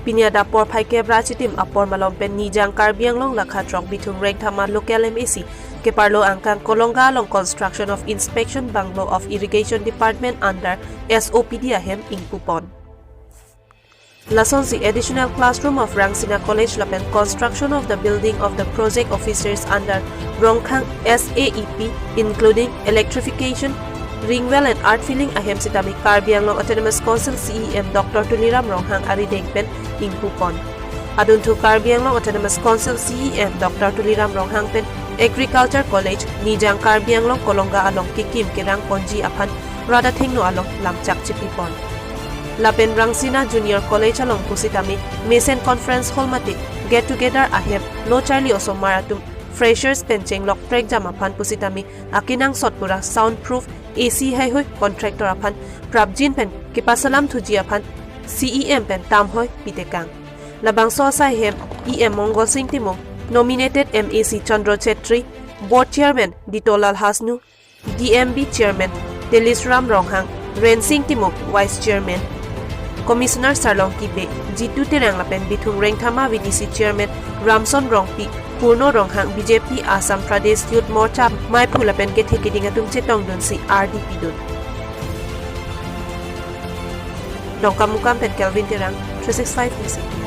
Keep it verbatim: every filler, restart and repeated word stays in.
Pini adap porphai kep ra chitim apor malom pen Nijang Karbi Anglong lakha throk Bithung Rengthama local M A C keparlo angkang Kolonga along construction of inspection bungalow of irrigation department under S O P D ahem ingpupon. Lasonsi additional classroom of Rangsina College lapen construction of the building of the project offices under Rongkhang S A E P, including electrification, ring well and earth filling ahem sitame Karbi Anglong Autonomous Council C E M Doctor Tuliram Ronghang arideng pen ingpupon. Adunthu Karbi Anglong Autonomous Council C E M Doctor Tuliram Ronghang pen Agriculture College, Nijang Karbi Anglong Kolonga along kekim kerang ponji aphan rat athengno along lamchak chipipon. Lapen Rangsina Junior College along pusitame mesen conference hall mate get together ahem lo charli osomar atum freshers pen chenglok prekjam aphan pusitame akenangsot pura soundproof A C heihui contractor aphan prapjin pen kepasalam thuji aphan C E M pen tamhoi pitekang. Labangso asai hem E M Mongol Sing Timung, nominated M A C Chandra Chetri, Board Chairman Ditolal Hasnu, D M B Chairman Telisram Ronghang, Rensing Timung Vice Chairman, Commissioner Sarlong Kibe, Jitu Terang lapen Bithung Rengthama V D C Chairman Ramson Rongpi, Purno Ronghang, B J P Assam Pradesh Youth Morcha maiphu lapen kethe keding atum chetongdunsi ardi pidun. Dongkamukam pen Kelvin Terang, three six five News India.